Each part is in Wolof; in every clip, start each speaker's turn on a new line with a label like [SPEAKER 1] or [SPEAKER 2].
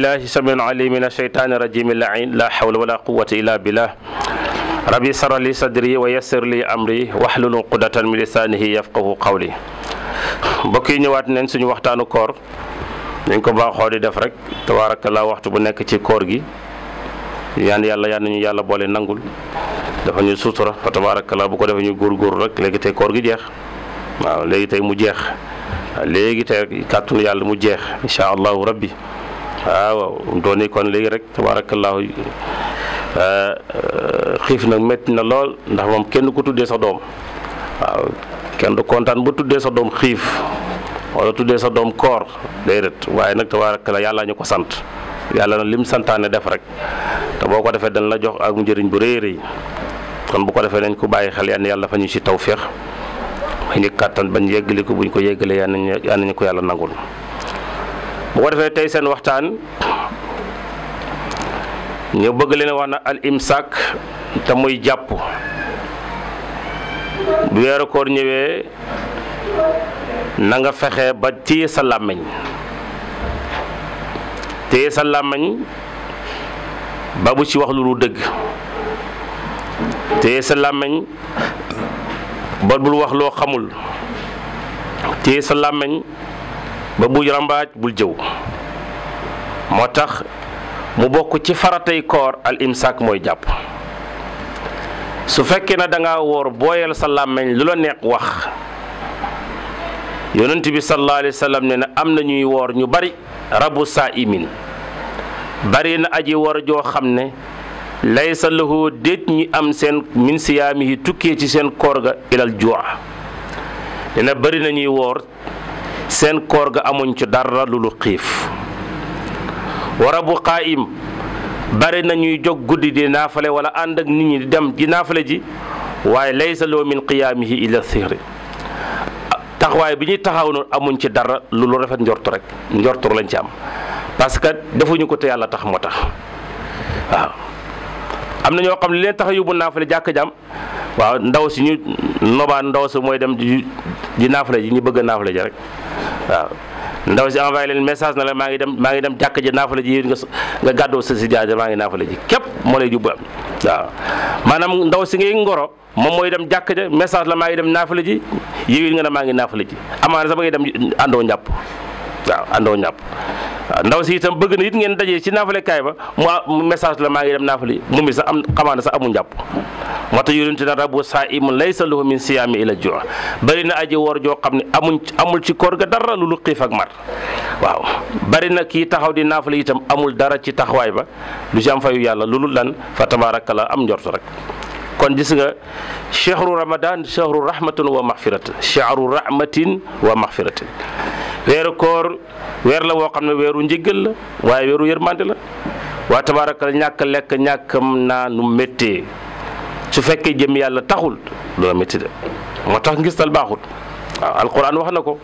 [SPEAKER 1] billahi samiul alim min asheytaani rajim lain la hawla wala quwwata illa billah rabbi shrah li sadri wa yassir li amri wahlul uqdatan min lisanihi yafqahu qawli. mbokk yi ñëwaat neen suñu waxtaanu koor dañ ko baaxoo di def rek tabaarakallaa waxtu bu nekk ci koor gi yaan nañu yàlla boole nangul dafa ñu sutura fa tabaarakallaa bu ko defee ñu góorgóorlu rek léegi tey koor gi jeex waaw léegi tey mu jeex léegi tey kàttanu yàlla mu jeex incha allahu rabbi waaw dooni kon léegi rek tabaarakallaahu xiif nag métti na lool ndax moom kenn ku tuddee sa doom waaw kenn du kontaan bu tuddee sa doom xiif wala tuddee sa doom koor déedéet waaye nag tabaarakallaahu yàlla ñu ko sant yàlla na lim santaane def rek te boo ko defee dañ la jox ak njëriñ bu rëy rëy kon bu ko defee nañ ko bàyyi xel yal na yàlla fa ñu ci tawféex ñu kàttan bañ yeggali ko buñ ko yeggalee yal nañu ko yàlla nangul. bu ko defee tey seen waxtaan ñu bëgg leen wax na al imsak te muy jàpp bu weeru koor ñëwee na nga fexe ba téye sa làmmiñ ba bu ci wax lu dëgg téye sa làmmiñ ba bul wax loo xamul téye sa làmmiñ ba bul rambaaj bul jëw moo tax mu bokk ci faratay koor al imsak mooy jàpp su fekkee na da ngaa woor booyal sa làmmiñ lu la neex wax yonent bi sallallahu alayhi wa sallam ne na am na ñuy woor ñu bari rabu saa'imin bari na aji woor joo xam ne laysa lahu déet ñi am seen min siyaamihi tukkee ci seen koor ga ilal juu'a dina bari na ñuy woor seen koor ga amuñ ci dara lu lu xiif wa rabu qaa'im bari na ñuy jóg guddi di naafale wala ànd ak nit ñi di dem di naafale ji waaye laysa lahu min qiyaamihi ila sihri taxawaay bi ñuy taxaw noonu amuñ ci dara lu lu rafet njortu rek njortu lañ ci am parce que defuñu ko te yàlla tax moo tax waaw am na ñoo xam ne leen tax a yóbbu naafale jàkk jam waaw ndaw si ñu nobaan ndaw si mooy dem di naafale ji ñu bëgg a naafale ji rek waaw ndaw si envoyé leen message na la maa ngi dem jàkk ji naafale ji nga gàddoo sa si jaaja maa ngi naafale ji képp moo lay yóbbu am waaw maanaam ndaw si ngay ngoro moom mooy dem jàkk ja message la maa ngi dem naafale ji yéwit nga ne maa ngi naafale ji amaana sax ba ngay dem àndoo njàpp waaw àndoo njàpp waaw ndaw si itam bëgg na it ngeen dajee ci naafale kaay ba mu message la maa ngi dem naafale mu mi sax am xamaana sax amul njàpp moo tax yonente na rabu saa'imun laysa lahu min siyaami ila juu bari na aji woor joo xam ne amul ci koor ga dara lu xiif ak mar waaw bari na kii taxaw di naafale itam amul dara ci taxawaay ba du ci am fayu yàlla lu lan fa tabaarakallaa am njortu rek kon gis nga chehru ramadan chehru rahmatin wa maxfiratin chehru rahmatin wa maxfiratin weeru koor weer la woo xam ne weeru njëggal la waaye weeru yërmande la waa tabaarakallaa ñàkk lekk ñàkk naa nu méttee su fekkee jëm yàlla taxul loola métti de moo tax ngistal baaxut waaw alquran wax na ko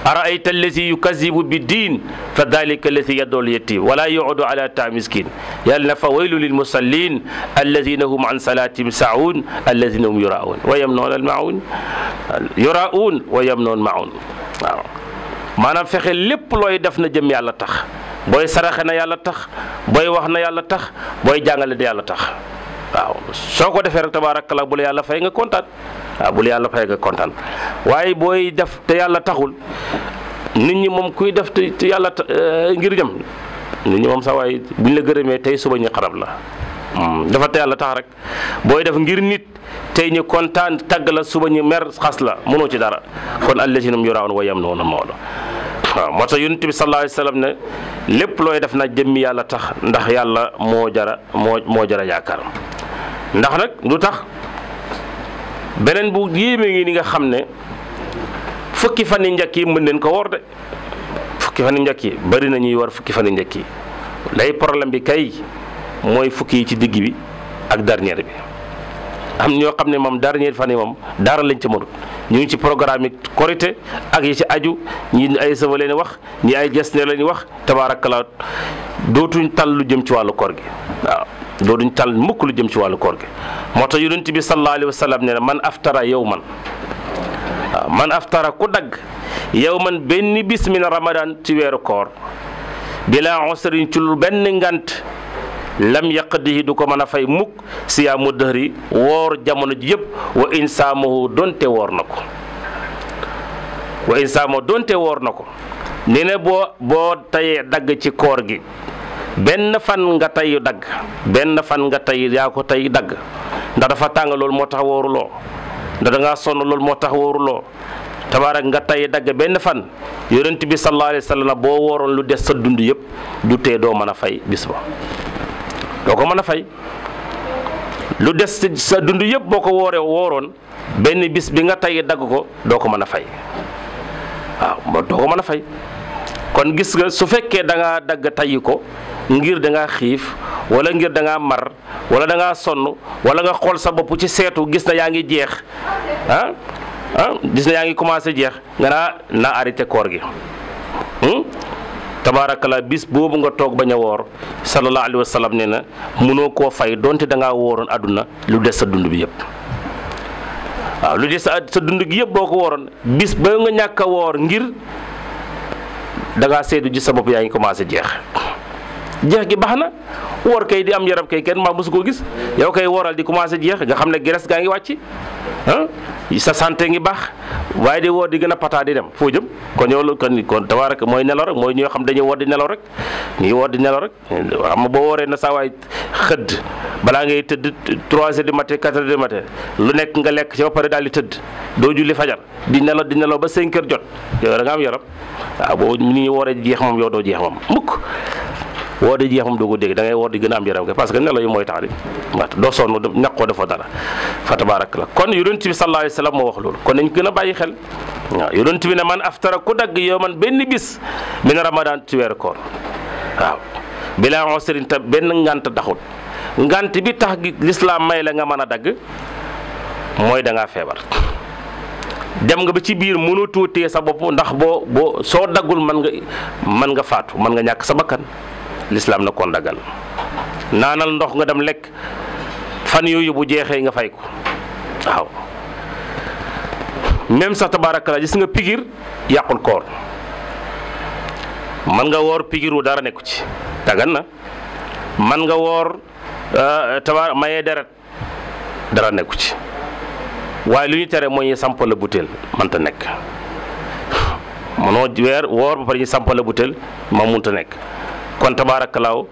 [SPEAKER 1] araayta allazi yukazibu bi diin fa dalika allazi yadool yettim wala yuudu ala taa miskin yàlla na fa waylu lil musallin allazina hum an salatihim saun allazina hum yuraun wa yamnoon al maun yuraun wa yamnoon maun waaw maanaam fexe lépp looy def na jëm yàlla tax booy saraxe na yàlla tax booy wax na yàlla tax booy jàngale na yàlla tax waaw soo ko defee rek tabaarakallaa bu la yàlla fay nga kontaan waaw bu la yàlla fay nga kontaan waaye booy def te yàlla taxul nit ñi moom kuy def te yàlla ngir jëm nit ñi moom sax waaye buñ la gërëmee tey suba ñu xarab la dafa te yàlla tax rek booy def ngir nit tey ñu kontaan tagg la suba ñu mer xas la mënoo ci dara kon allazina hum yuraa'uuna wa yamnuuna mawla waaw moo tax yonent bi sallallahu alayhi wa sallam ne lépp looy def na jëmmi yàlla tax ndax yàlla moo jara yaakaar ndax nag lu tax beneen bu yéeme ngi ni nga xam ne fukki fan yi njëkk yi mën neen ko woor de fukki fan yi njëkk yi bari na ñuy war fukki fan yi njëkk yi lay problème bi kay mooy fukki yi ci digg bi ak dernier bi am ñoo xam ne moom dernier fan yi moom dara lañ ci mënut ñu ngi ci programme yi korité ak yi ci aju ñi ay sëfa leen wax ñi ay gestionnaire lañu wax tabaarakallaa dootuñ tal lu jëm ci wàllu koor gi waaw dootuñ tal mukk lu jëm ci wàllu koor gi moo tax yonent bi sallallahu alayhi wa sallam ne man aftara yow man waaw man aftara ku dagg yow man benn bis min ramadan ci weeru koor bila usrin ci lu benn ngant lam yaqdihi du ko mën a fay mukk siyaamu dëhri woor jamono ji yëpp wa insaamahu donte woor na ko nee na boo tayee dagg ci koor gi benn fan nga tay dagg yaa ko tay dagg ndax dafa tàng loolu moo tax wooruloo ndax da ngaa sonn loolu moo tax wooruloo tabaarak nga tay dagg benn fan yonent bi sallallahu alayhi wa sallam boo wooroon lu des sa dund yëpp du tee doo mën a fay bis ba doo ko mën a fay lu des sa dund yëpp boo ko wooroon benn bis bi nga tay dagg ko doo ko mën a fay waaw doo ko mën a fay kon gis nga su fekkee da ngaa dagg tayyi ko ngir da ngaa xiif wala ngir da ngaa mar wala da ngaa sonn wala nga xool sa bopp ci seetu gis na yaa ngi jeex gis na yaa ngi commencé jeex nga naa arrêté koor gi tabaarakallaa bis boobu nga toog bañ a woor sallallahu alayhi wa sallam nee na mënoo koo fay donte da ngaa wooroon àdduna lu des sa dund bi yëpp waaw lu des sa dund gi yëpp boo ko wooroon bis ba nga ñàkk a woor ngir da ngaa seetu ji sa bopp yaa ngi commencé jeex gi baax na woor kay di am yaram kay kenn maa mosu koo gis yow kay wooral di commencé jeex nga xam ne graisse gaa ngi wàcc sa santé ngi baax waaye di woor di gën a pataa di dem foo jëm kon yow kon tabaaraka mooy nelaw rek mooy ñoo xam dañuy woor di nelaw rek ñuy woor di nelaw rek xam nga boo wooree na saa waay xëdd balaa ngay tëdd 3 heures du matin 4 heures du matin lu nekk nga lekk ci ba pare daal di tëdd doo julli fajar di nelaw ba 5 heures jot yow da nga am yaram waaw boo ni ñu wooree jeex moom yow doo jeex moom mukk woor di jeex moom doo ko dégg da ngay woor di gën a am yaram parce que nelaw yi mooy tax di waaw doo sonn ñaqoo defoo dara fa tabaarak la kon yonent bi sallallahu alayhi wa sallam moo wax loolu kon nañ gën a bàyyi xel waaw yonent bi ne man aftara ku dagg yow man benn bis min ramadan ci weeru koor waaw bilaa usrin ta benn ngant taxut ngant bi tax gi lislaam may la nga mën a dagg mooy da ngaa feebar dem nga ba ci biir mënatoo téye sa bopp ndax boo soo daggul mën nga faatu mën nga ñàkk sa bakkan lislaam na koon daggal naanal ndox nga dem lekk fan yooyu bu jeexee nga fay ko waaw même sax tabaarakalla gis nga pigir yàqul koor mën nga woor pigir wu dara nekku ci dagan na mën nga woor mayee deret dara nekku ci waaye lu ñu tere mooy ñu sampal la butéel mënta nekk mënoo woor ba pare ñu sampal la butéel ma mënta nekk kon tabaarakallaahu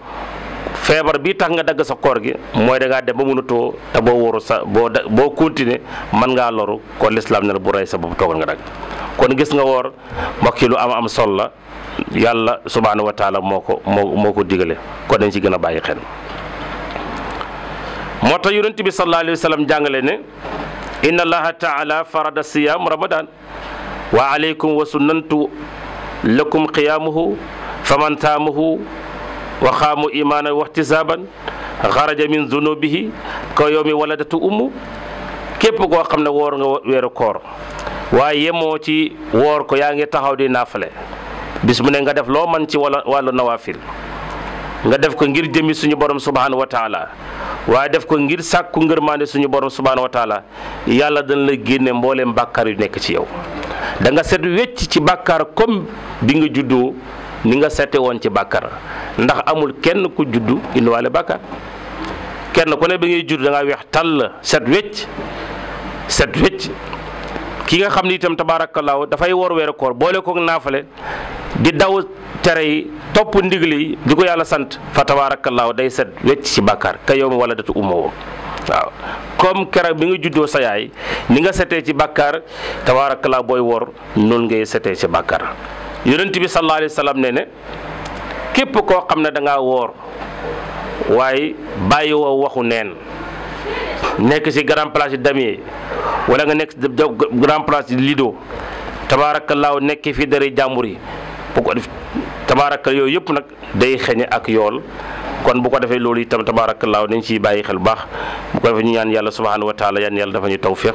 [SPEAKER 1] feebar bi tax nga dagg sa koor gi mooy da ngaa dem ba mënatoo te boo wóoru boo continuer mën ngaa loru kon lislaam ne la bu rey sa bopp toogal nga dagg kon gis nga woor mbokk yi lu am solo la yàlla subhaanahu wa taala moo ko digale kon dañ ci gën a bàyyi xel moo tax yonent bi sallallahu alayhi wa sallam jàngale ne inna allaha taala farada siyam ramadan wa alaykum wa sunnantu lakum qiyaamuhu faman taamahu wa xaamu imaanan wa ihtisaaban xaraja min zunubihi ka yawmi waladatu ummu képp koo xam ne woor nga weeru koor waaye yemoo ci woor ko yaa ngi taxaw di naafale bis mu ne nga def loo man ci wàllu nawaafil nga def ko ngir jëmi suñu borom subhanahu wa taala waaye def ko ngir sàkku ngërmaande suñu borom subhanahu wa taala yàlla dañ la génne mbooleem bàkkaar yu nekk ci yow da nga set wecc ci bàkkaar comme bi nga juddoo ni nga sete woon ci bàkkaar ndax amul kenn ku juddu indiwaale bàkkaar kenn ku ne bi ngay judd da ngaa weex tàll set wecc ki nga xam ni itam tabaarakallaahu dafay woor weeru koor boole ko naafale di daw tere yi topp ndigal yi di ko yàlla sant fa tabaarakallaahu day set wecc ci bàkkaar ka yow mi wala datu umma woo waaw comme keroog bi nga juddoo sa yaay ni nga setee ci bàkkaar tabaarakallaahu booy woor noonu ngay setee ci bàkkaar yonent bi sallallahu alayhi wa sallam ne képp koo xam ne da ngaa woor waaye bàyyi woo waxu neen nekk ci grand place yi damier wala nga nekk grand place yi lido tabaarakallaahu nekk fi dara jàmbur yi bu ko def tabaarakal yooyu yëpp nag day xeñe ak yool kon bu ko defee loolu itam tabaarakallaahu nañ ciy bàyyi xel bu baax bu ko defee ñu ñaan yàlla subhaanahu wa taala yan yàlla dafa ñu tawfiq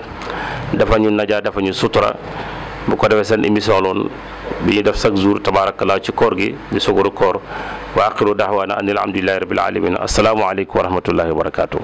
[SPEAKER 1] dafa ñu najaa dafa ñu sutura bu ko defee seen émission loon bi ñu def chaque jour tabaarakallaahu ci koor gi di sugaru koor wa aqiru dahwaana anil hamdulillahi rabbil alamin assalaamu aleykum wa rahmatullahi wa barakatuh